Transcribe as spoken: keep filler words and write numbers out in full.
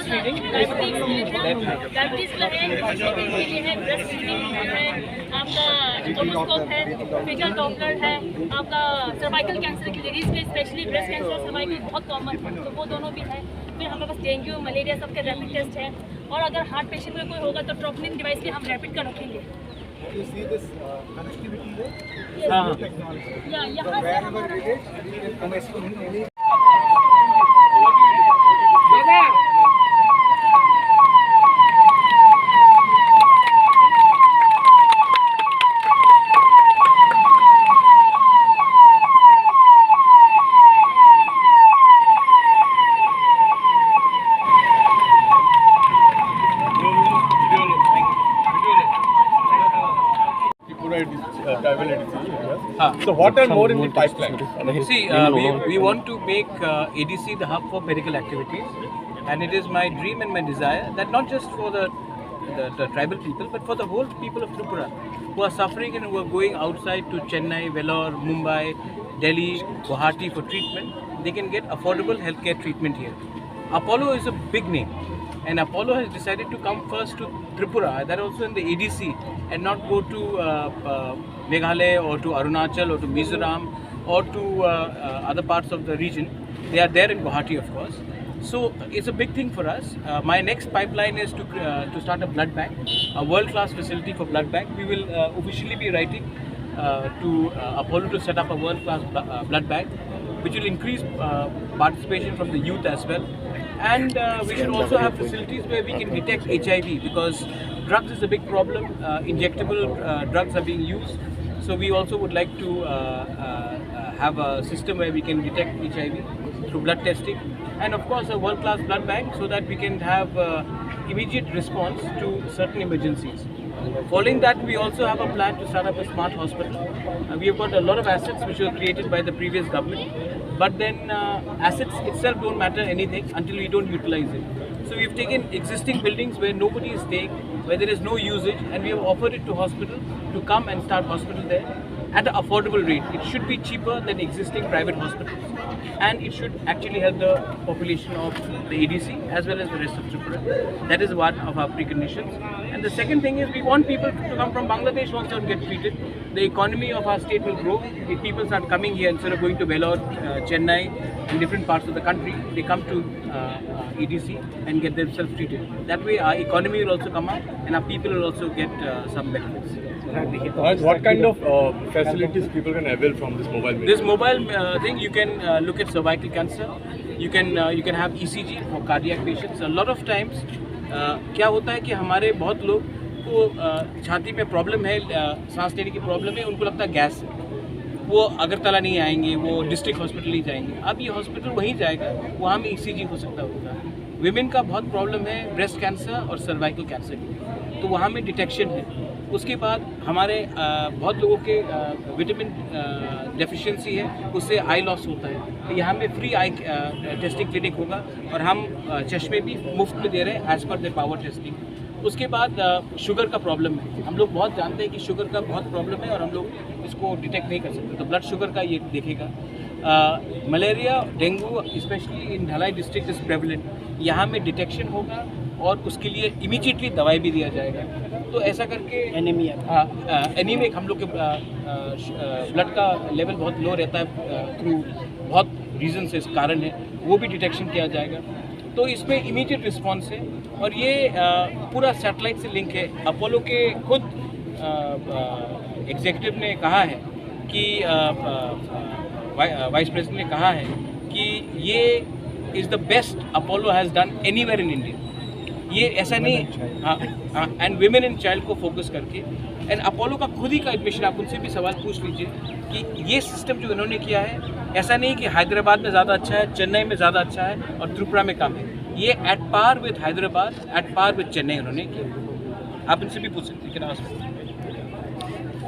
Diabetes, diabetes का है, breast feeding है, आपका कोलोस्कोप है, फीटल डॉपलर है, आपका सर्वाइकल कैंसर की लेडीज में, स्पेशली ब्रेस्ट कैंसर सर्वाइकल बहुत कॉमन है, तो वो दोनों भी है। फिर हमारे पास डेंगू, मलेरिया, सबके रैपिड टेस्ट है। और अगर हार्ट पेशेंट में कोई होगा तो ट्रोपोनिन डिवाइस भी हम रैपिड का रखेंगे। You see this, uh, connectivity here? Yes. हाँ। New technology. या, यहाँ से हमारा Tripura A D C, uh, tribal A D C area. हाँ। So what are more in the pipeline? See, uh, we, we want to make, uh, A D C the hub for medical activities, and it is my dream and my desire that not just for the, the, the tribal people, but for the whole people of Tripura who are suffering and who are going outside to Chennai, Vellore, Mumbai, Delhi, Guwahati for treatment, they can get affordable healthcare treatment here. Apollo is a big name, and Apollo has decided to come first to Tripura, that also in the A D C, and not go to, uh, uh, Meghalaya or to Arunachal or to Mizoram or to, uh, uh, other parts of the region. They are there in Guwahati, of course. So it's a big thing for us. Uh, my next pipeline is to, uh, to start a blood bank, a world-class facility for blood bank. We will, uh, officially be writing, uh, to, uh, Apollo to set up a world-class bl-, uh, blood bank, which will increase, uh, participation from the youth as well. And, uh, we should also have facilities where we can detect H I V, because drugs is a big problem. Uh, injectable, uh, drugs are being used. So we also would like to, uh, uh, uh, have a system where we can detect H I V through blood testing. And of course, a world-class blood bank so that we can have, uh, immediate response to certain emergencies. Following that, we also have a plan to start up a smart hospital. Uh, we have got a lot of assets which were created by the previous government, but then, uh, assets itself don't matter anything until we don't utilize it. So we've taken existing buildings where nobody is staying, where there is no usage, and we have offered it to hospital to come and start hospital there at an affordable rate. It should be cheaper than existing private hospitals, and it should actually help the population of the A D C as well as the rest of Tripura. That is one of our preconditions. And the second thing is, we want people to come from Bangladesh also and get treated. The economy of our state will grow if people start coming here instead of going to Vellore, uh, Chennai, and different parts of the country. They come to, uh, uh, A D C and get themselves treated. That way, our economy will also come up and our people will also get, uh, some benefits. And what kind of, uh, facilities people can avail from this mobile medical? This mobile, uh, thing, you can, uh, look at cervical cancer. You can, uh, you can have E C G for cardiac patients. A lot of times, uh, क्या होता है कि हमारे बहुत लोग को, uh, छाती में प्रॉब्लम है, uh, सांस लेने की प्रॉब्लम है, उनको लगता है गैस है, वो अगरतला नहीं आएंगे, वो डिस्ट्रिक्ट हॉस्पिटल ही जाएंगे। अब ये हॉस्पिटल वहीं जाएगा, वहाँ में ईसीजी हो सकता होगा। विमेन का बहुत प्रॉब्लम है ब्रेस्ट कैंसर और सर्वाइकल कैंसर की, तो वहाँ में डिटेक्शन है। उसके बाद हमारे, अ, बहुत लोगों के, अ, विटामिन, अ, डेफिशिएंसी है, उससे आई लॉस होता है। तो यहाँ में फ्री आई, अ, टेस्टिंग क्लिनिक होगा और हम, अ, चश्मे भी मुफ्त में दे रहे हैं as per the power testing। उसके बाद, अ, शुगर का प्रॉब्लम है। हम लोग बहुत जानते हैं कि शुगर का बहुत प्रॉब्लम है और हम लोग इसको डिटेक्ट नहीं कर सकते, तो ब्लड शुगर का ये देखेगा। अ, malaria, dengue, especially in Dhalai district is prevalent, यहाँ में डिटेक्शन होगा और उसके लिए इमीडिएटली दवाई भी दिया जाएगा। तो ऐसा करके एनीमिया। हाँ, अ, एनीमिक हम लोग के, अ, अ, श-, अ, ब्लड का लेवल बहुत लो रहता है, अ, थ्रू बहुत रीजन से, कारण है, वो भी डिटेक्शन किया जाएगा। तो इसमें इमीडिएट रिस्पॉन्स है और ये, अ, पूरा सैटेलाइट से लिंक है। अपोलो के खुद, अ, अ, एग्जीक्यूटिव ने कहा है कि, अ, अ, वाइ-, अ, वाइस प्रेसिडेंट ने कहा है कि ये is the best Apollo has done anywhere in India। ये ऐसा नहीं, हाँ, हाँ, and women and child को फोकस करके, and अपोलो का खुद ही का एडमिशन, आप उनसे भी सवाल पूछ लीजिए कि ये सिस्टम जो इन्होंने किया है, ऐसा नहीं कि हैदराबाद में ज़्यादा अच्छा है, चेन्नई में ज़्यादा अच्छा है और त्रिपुरा में कम है। ये at par with Hyderabad, at par with Chennai उन्होंने किया। आप इनसे भी पूछ सकते हैं, you can ask।